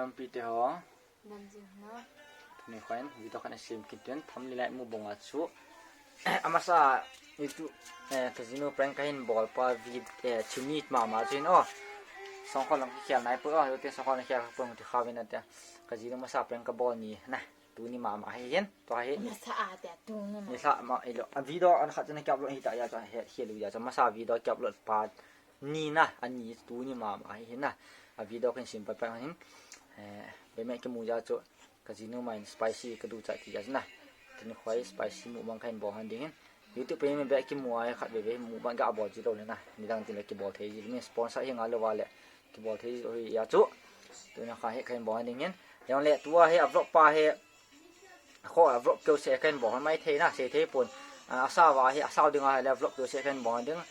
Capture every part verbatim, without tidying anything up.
Lampi te ho. Lam jing na. Tuni khan video khat ana sem kit in, thumbnail a imu bang a chu. Amasa YouTube, eh, kajinu prank kahin bol pa vid-, eh, chuni mama chu hin o. Songkhol lang kikhel nai poi o, yote songkhol lang kikhel poi ti kha vin ate. Kajinu masa prank kabol ni na. Tuni mama hi hin, tua hi. Masa a te tuni ma. Ni sa ma ilo. A video ana khat chu ana ki upload hi ta ya chu he, he lu ya chu masa video ki upload pa ni na, ani tuni mama hi hin na. A video kahin sem pa pa hin. Eh, be me kimu ya chu. Kajinu mai spicy kaducha ti ya chu na. Tuni khoi spicy mukbang kahin bol han ding hin. YouTube page me be kimu a khat veve mukbang ga bol ji lou le na. Nidang tin le kibol thei ji le sponsor hi nga lou va le. Kibol thei ji lou hi ya chu. Tuni kha hi kahin bol han ding hin. Jong le tua hi a vlog pa hi. Kho a vlog keu se kahin bol han mai thei na, se thei pon. A, asa va hi, asa ding a le vlog keu se kahin bol han ding.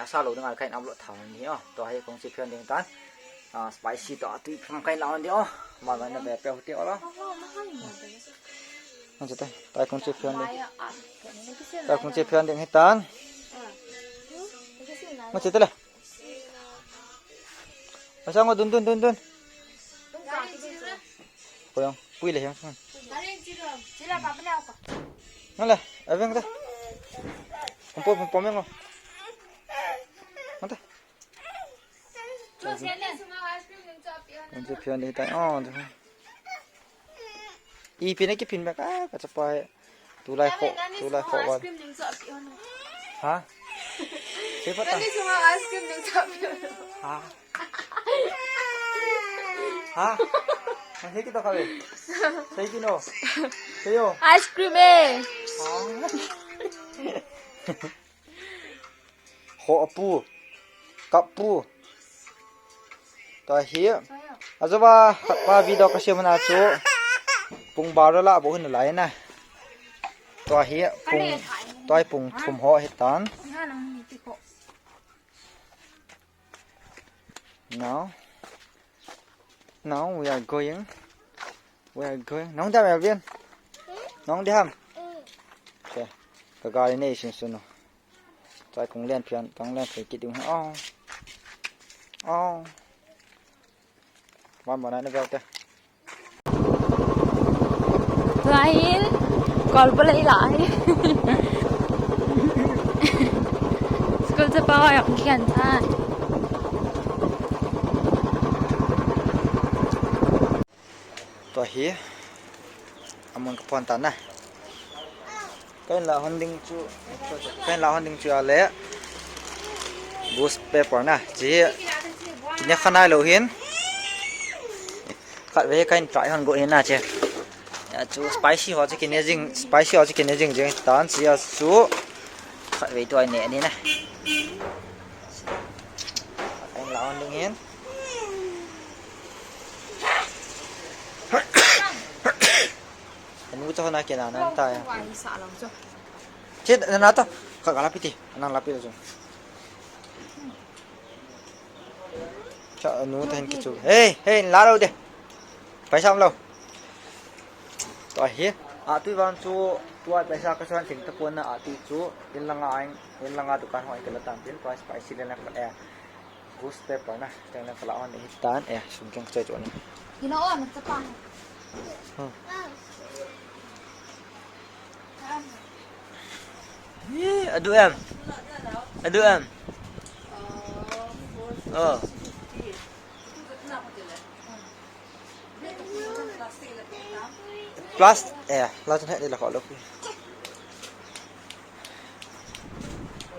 Asa lou ding a kahin upload tha han ding o. Tua hi kong chi phian ding tan. A, spicy to a tui pham kahin la han ding o. Ma ma na be pe hu ti o la. Nang che te, tai kong chi phian ding. Tai kong chi phian ding hi tan. Nang che te le. Asa ngo dun dun dun dun. Ko yang, pui le yang. Nang le, aveng te. Pom pom pom pom yang ngo. Nang te. Nang che phian ding tai. Oh, de. Ipi na kiphin bek a, kachapa he. Tulai kho, tulai kho wan. Ha? Sei phat ta. Nani sunga ice cream ding sa pi. Ha? Ha? Nang sei kit ta kha ve. Sei kit no. Sei o. Ice cream e. Ha? Ho apu. Kap pu. Tua hi. Ajo va, khat pa video kasem na chu. Pung baro la bo hin lai na. Tua hi pung, tua hi pung thum ho hi tan. Now. Now we are going. We are going. Nong dam, Alvin. Nong dam. Okay. Ka gari nei sun sun no. Chai kong len phian, kong len phian kit ding. Oh. Oh. Wan wan na vel te. Lain, kol pala ilai. School chapa ho jong kian tha. Tua hi, amun ka pon ta na. Kahin la hon ding chu, kahin la hon ding chu a le. Ghost pepper na, chi. Kine kha nai lou hin. Khat ve kahin try hon go hin na che. Ya chu spicy ho chu kine jing, spicy ho chu kine jing jing tan chi a chu. Khat ve tua ne ni na. Kahin la hon ding hin. Anu cha hon a kina nan ta ya. Che na na to. Ka ka la pi ti. Nang la pi lo chu. Cha anu ta hin kichu. Hey, hey, la lo de. Paisa um lo. Tua hi. A tui vang chu tua paisa ka chuan thing ta pon na a tui chu. In langa ain, in langa dukan ho in ka la tan tin. Tua spicy le na ka eh. Ghost pepper na, teng na kala on hi tan, eh, sum keng chai chon. Ina on, chapa. Hmm. Eh, adu em. Adu em. Oh. Plus, eh, la tu ni la ko lo.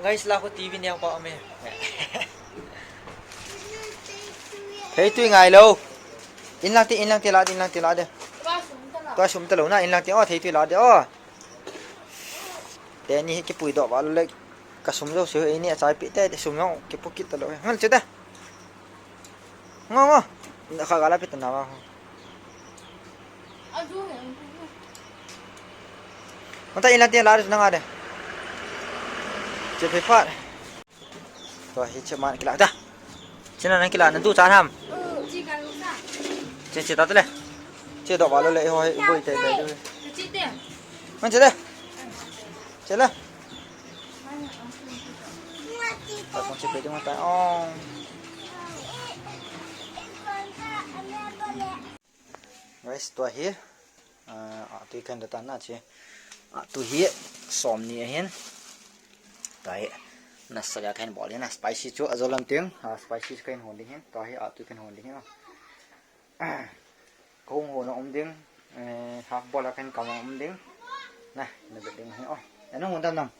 Guys, la ko T V neo pa ame. Thei tui ngai lo. In lang ti, in lang ti la de, in lang ti la de. Tua sum ta lo na, in lang ti, oh, thei tui la de, oh. Teni hi kipui doh va le ka sum jo si, ini a chai pi te, te sum jo kipu kit ta lo. Ngal che ta. Ngo, ngo. Kha gala pi ta na va. Mata ila tia la na nga de. Che phe phat. Tua hi che man kila ta. Che na nang kila na tu cha ham. Che che ta le. Che do ba lo le ho hi boi te te. Man che de. Che le. Ta kong che pe ding ta. Oh. Guys, tua hi, ah, ah, tui kahin da tan na chi. Ah, tui hi som ni ahin. Tua hi, nasa a kahin bol hin na spicy chu ajol lam teng. Ah, spicy chu kahin hon ding hin. Tua hi, ah, tui kahin hon ding hin. Ah, kahung hon a um ding. Eh, half bowl a kahin kam a um ding. Na, na vet ding hin. Oh, anu hon dan nang.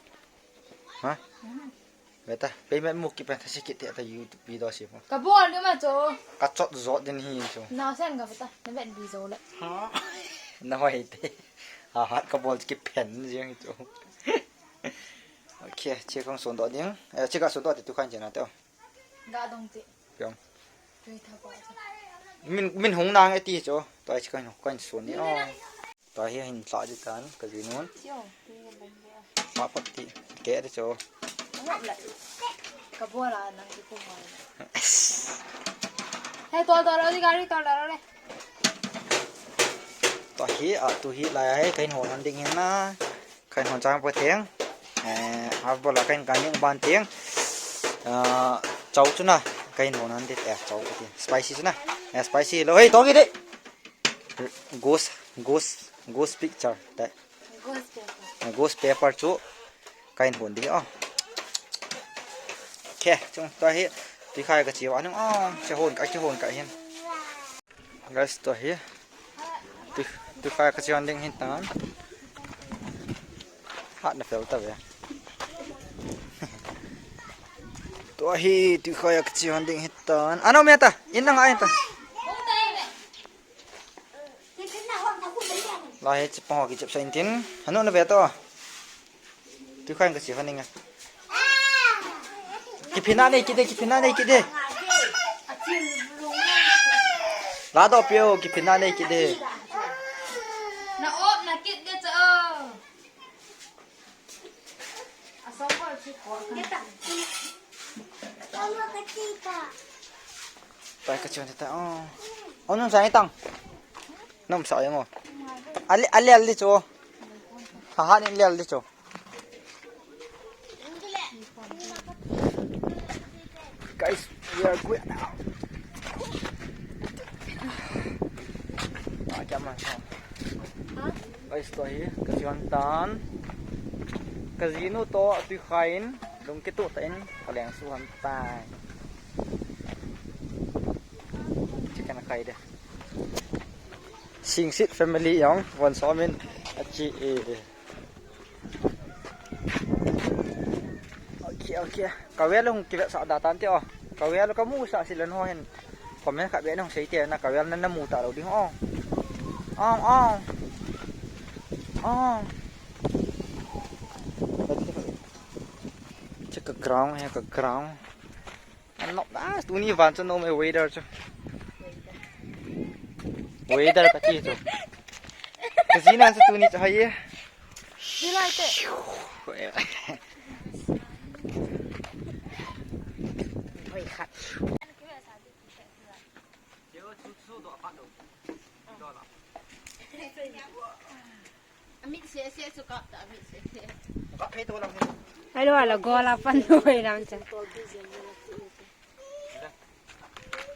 Ha? Beta, payment mu kipen thase kit te ta YouTube video si mo. Ka bol ni ma chu. Ka chot jot din hi chu. Na sen ka beta, na vet bi jo le. Ha. Na hoi te. Ha, hat ka bol kipen jeng chu. Okay, che kong son do ding. Eh, che ka son do te tu kan che na te. Ga dong te. Pyong. Tui tha pa. Min, min hung nang e ti chu. Tua che kan, kan son ni. Oh. Tua hi hin thlah di tan, ka jinun. Tio, tui ka ban dia. Thlah pat ti, ke di chu. Ngap la. Ka bol a nang ki kum mai. Hey, tol tol di gari tol tol le. Tua hi, ah, tu hi lai ai, kahin hon han ding hin na. Kahin hon chang pa teng. Eh, half bowl a kahin kan ding ban teng. Ah, chau chu na, kahin hon han ding, eh, chau pa teng. Spicy chu na. Eh, spicy lo, hey, to ki di. Ghost, ghost, ghost picture. Te. Ghost pepper. Ghost pepper chu kahin hon ding, oh. Okay, chung tua hi. Tui khai ka chi wa nung, oh, che hon ka, che hon ka hin. Guys, tua hi. Tui, tui khai ka chi hon ding hin tan. Hat na fel ta ve. Tua hi, tui khai ka chi hon ding hin tan. Ano me ta, in na ngai ta. La hi chipang ho ki chep sa in tin. Hanu na ve to. Tu khan ka si khan inga. Kiphin a nei kit de, kiphin a nei kit de. La do pio, kiphin a nei kit de. Na op na kit de cha. Pai ka chon ta. Oh. Oh, nung sa itang. Nung sa yung oh. Ali, ali, ali cho. Ha, ha, ni ali, ali cho. Guys, we are going now. Ah, kya man sa? Guys, tua hi, ka si hon tan. Ka jinu to, tui khain, lung kitu ta in, ka leng su hon tai. Chicken khai de. Singsit family jong, von som in, achi e. Okay, okay. Ka vel hung kivetsah da tan te o. Ka vel ka musah silen ho hin. Comment khat beh na hung sei te na ka vel na na mu ta lou ding o. Ong, ong. Ong. Check ka ground, he ka ground. Anop da, tuni van chu nom e weather chu. Weather kati chu. Ka jina chu tuni chu hai e. Di lai te. Oi khat. Amit se se chu kap ta, amit se se. Kap phei to lang. Ai lo la gola pan noi lam cha.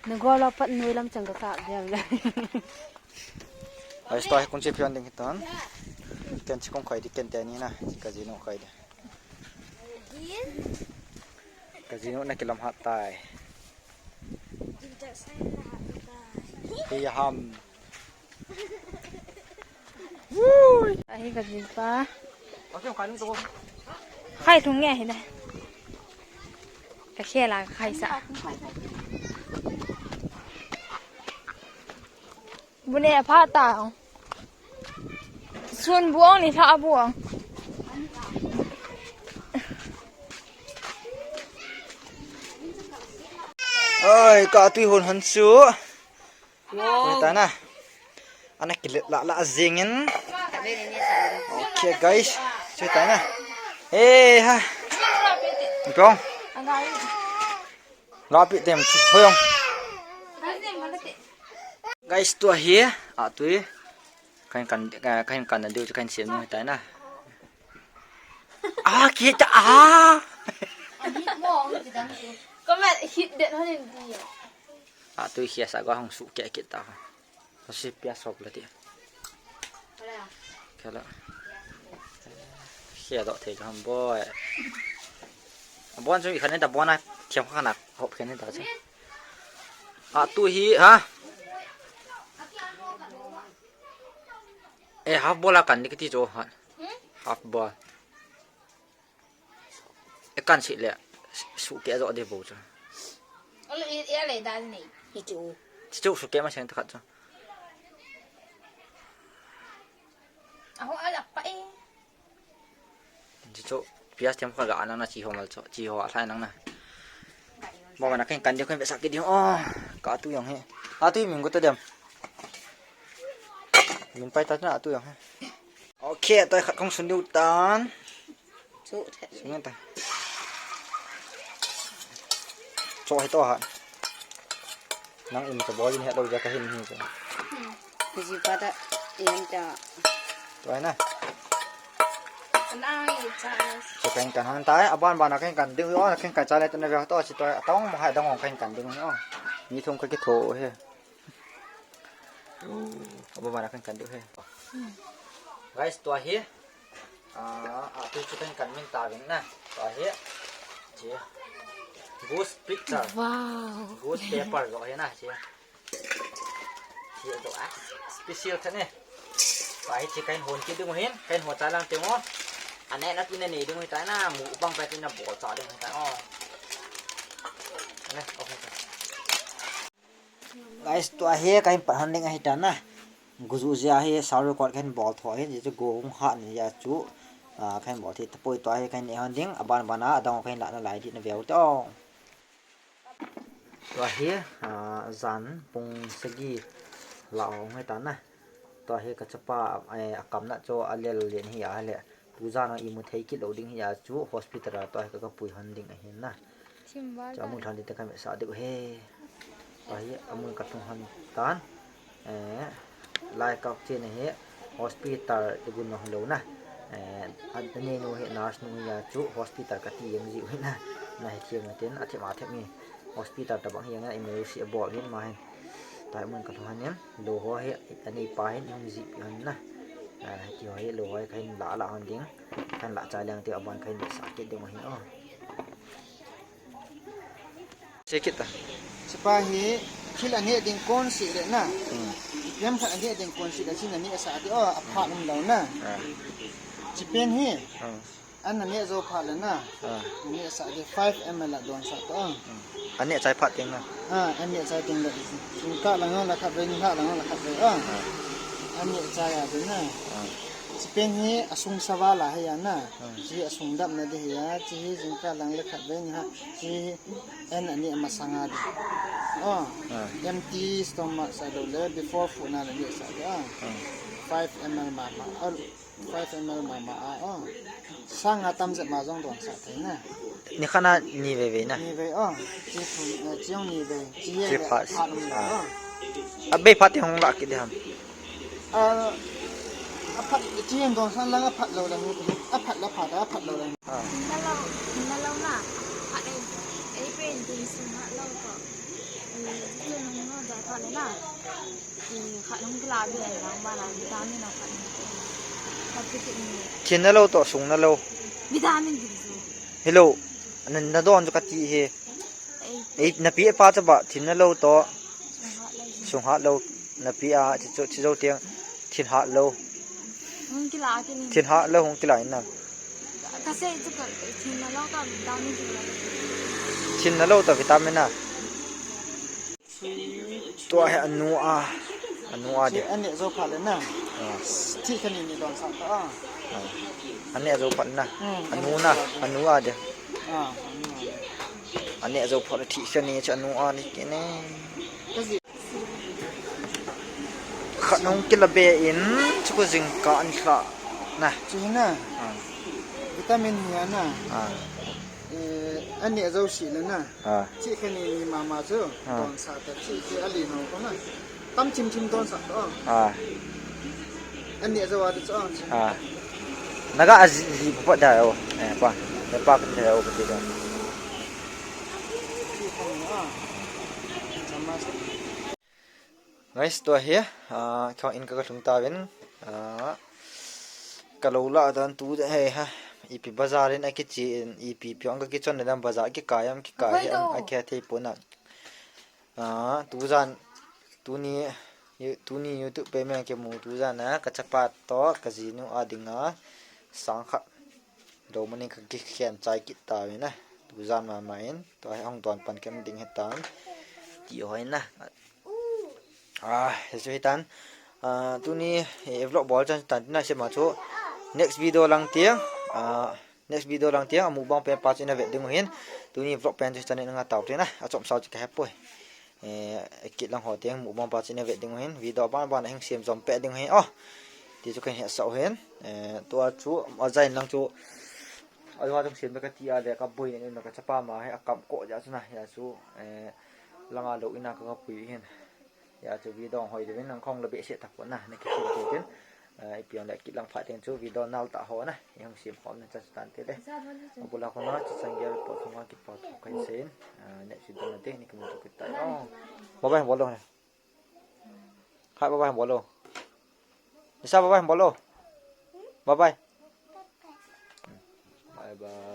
Na gola pan noi lam chang ka kap dia la. Ai sto hai kun che phian ding hitan. Ken chi kong khai di ken te ni na. Ka jinu khai di. Ka jinu na kilam hat tai. Hi ham. Ahi ka jipa. Khai thung nge hi na. Ka khela ka khai sa. Bu ne pha ta. Sun buang ni tha buang. Oi, ka tui hon han su. Wow. Oi, ta na. Ana kilet la la jingin. Okay, guys. Su ta na. Eh, ha. Pong. Lapi tem chu hoyong. Guys, tua hi, a tui. Kahin kan, kahin kan na diu chu kahin siam nu hitai na. Ah, kita, ah. Comment hit den hanin di. A tui khia sa go hung su ke kita. Asi pia sok la ti. Kala. Sia do thei ham boy. Bon chu i khan ta bon a thiam khan a hop khen ta chu. A tu hi ha. E half ball a kan ni kiti chu ha. Half ball. E kan si le su ke zo de bo chu. Ole e le da ni. Hi chu. Chu su ke ma seng ta khat chu. Aho ala pa e. Chu chu pias thiam kha ga nang na chi ho mal chu. Chi ho a thlai nang na. Mo na ken kan de ken be sa ke de. Oh, ka tu jong he. A tu min ko ta dem. Min pai ta na tu jong he. Okay, toi khat kong sun diu tan. Chu the. Sun ta. Cho he to ha. Nang in ka bol in he lo ja ka hin hin chu. Ji pa ta in ta. Toi na. Nang i cha. Cho kan kan han tai, aban ban kan kan ding yo, kan kan cha le tan ve to si toi, tong mo hai dang kan kan ding yo. Mi thum ka ki tho he. Abo bana kan kan du he. Guys, tua hi. Ah, a tu chu kan kan min ta vin na. Tua hi. Chi. Ghost picture. Wow. Ghost paper zo hi na chi. Chi zo a. Special tha ne. Tua hi chi kan hon ki ding hin, kan hon cha lang te mo. Ane na tu ne ne ding hi ta na, mu bang pa tu na bol cha ding hi ta. Oh. Ne, okay. Guys, tua hi kahin pat hon ding ahi ta na. Guju jia hi sound record kahin bol tho hi, ji chu go hung hat ni jia chu, ah, kahin bol thei tapoi tua hi kahin ne hon ding, aban ban a, adang kahin la nalai di na veu te o. Tua hi, ah, jan pung sagi la hung hi ta na. Tua hi ka chapa, eh, a kam na chu a lel len hi a le. Tu jan a imu thei kit lo ding hi a chu hospital a tua hi ka, ka pui hon ding ahi na. Thim val. Chu amun ta. Than ding te ka me sa deuh he. Tua hi amun ka thung hon tan. Eh, lai kap che na hi hospital te gun no lo na. Eh, a ne nu hi nurse nu hi a chu hospital ka ti jeng ji u hi na. Na hi thiam na tin a thim a thim mi. Hospital ta bang hi jeng na emergency a bol hi ma hi. Tua hi amun ka thung hon in lo ho hi a nei pa hin hung ji pi hon na. Eh, ti ho hi lo ho hi kahin la la hon ding. Kan la chai leng te aban kahin sa kit ding ahi o. Che kit ta. Chapa hi thil a ne ding kon si le na. Hmm. Yam khat a ne ding kon si le chin a ne sa te o, a pha um lo na. Ah. Chipen hi. Hmm. An a ne zo pha le na. Ah. Ne sa te five M L a don sa to. Hmm. A ne chai pha ting na. Ah, a ne chai ting le. Sung ka la ngol la khat ve ni ha la ngol la khat ve. Ah. Ah. A ne chai a de na. Ah. Chipen hi a sung sa va la he ya na. Hmm. Chi a sung dap na de he ya. Chi hi jing ka lang le khat ve ni ha. Chi hi en ani a masanga de. Oh. Hmm. Empty stomach sa lo le before food na le ni sa de. Ah. Hmm. Five M L mama. Ah, five M L mama. Ah, oh. Sang a tam je ma jong don sa thei na. Ni khat a ni vei vei na. Ni vei, oh. Chi thum, eh, chi jong ni vei. Chi ye. Chi le phat. Phat um na, ah, oh. A bei phat te hung la kit de ham. Ah, a phat, chi jong don san lang a phat lo lang. A phat la phat, a phat lo lang. Ah. Thim na lo, thim na lo na. Phat ei, ei pen tin sung ha lo ko. Eh, chi jong no ja phat le na. Eh, khat hung kila be lang ba la, vitamin a khat. Khat ki ti ni. Thim na lo to, sung na lo. Vitamin ki su. Hello. Na, na don ka ti he. Ei, na pi pa cha ba, thim na lo to. Sung hat lo, na pi a, chi chu, chi zo tiang, thim hat lo. Hung kila, kila. Thim hat lo, hung kila in na. Ka sei chu ka, thim na lo to, vitamin chu la. Thim na lo to, vitamin na. Tua hi anu a, anu a de. Ani zo pha le na. Ah. Thi kha ni ni don sa ta. Ah. Ani zo pha na. Hmm, anu na, anu a de. Ah, anu a de. Ani zo pha le thi kha ni cha anu a ni ke ne. Ka ji. Khat nung kila be in, chu ko jingkah an thla na. Chu na. Ah. Vitamin hi na. Ah. Eh, ani zo si le na. Ah. Chi kha ni ni mama chu. Ah. Don sa ta chi chi ali no ko na. Tam chim chim don sa to. Ah. Ani zo a de chu. Ah. Naga aji ji pa da yo. Eh, pa. Eh, pa ka da yo ka ti da. Chi kha ni, ah. Chama sa. Guys, tua hi, ah, kho in ka ka lhung ta vin, ah, ka lo la dan tu de he ha. Ipi bazar in a kichi in, ipi pi ang ka kichon na dan bazar kikai am kikai he am a kia thei puna. Ah, tu zan, tuni, yu- tuni YouTube page me ke mu tu zan na, ka chapa to, ka zinu a dinga, sang kha. Do mani ka ki khen chai kit ta vin na. Tu zan ma ma in, to he hong don pan kem ding he tan. Ti hoi na. Ah, he su he tan. Ah, tuni, eh, vlog bol chan tan na se ma chu. Next video lang tiang. Ah, next video lang tiang. Amu bang pen pa chu ina vet ding hin. Tuni vlog pen chu chan ina nga tau tina. A chom sao chu ka hepoi. Eh, kit lang ho tiang mu bang pa chu ina vet ding hin. Video ban ban hing sim zom pe ding hin. Oh. Ti chu kan he sao hin. Eh, tua chu a zain lang chu. A wa tung sim ka ti a le ka bui ne ka chapa ma he a kam ko ja chu na. Ya chu, eh, langa lo ina ka ka pui hin. Ya chu video hoi de vin ang khong la be se ta ko na. Ne ki sim ke tin. Eh, ipi ang le kit lang pha teng chu video nal ta ho na. I hung sim khom na cha chu tan te le. Abula ko na chu sang gel po thong ki po thong kai sen. Eh, ne chu don na te ni ki mu to ki ta. Oh. Bye bye bolo. Hai bye bye bolo. Isa bye bye bolo. Bye bye. Bye bye.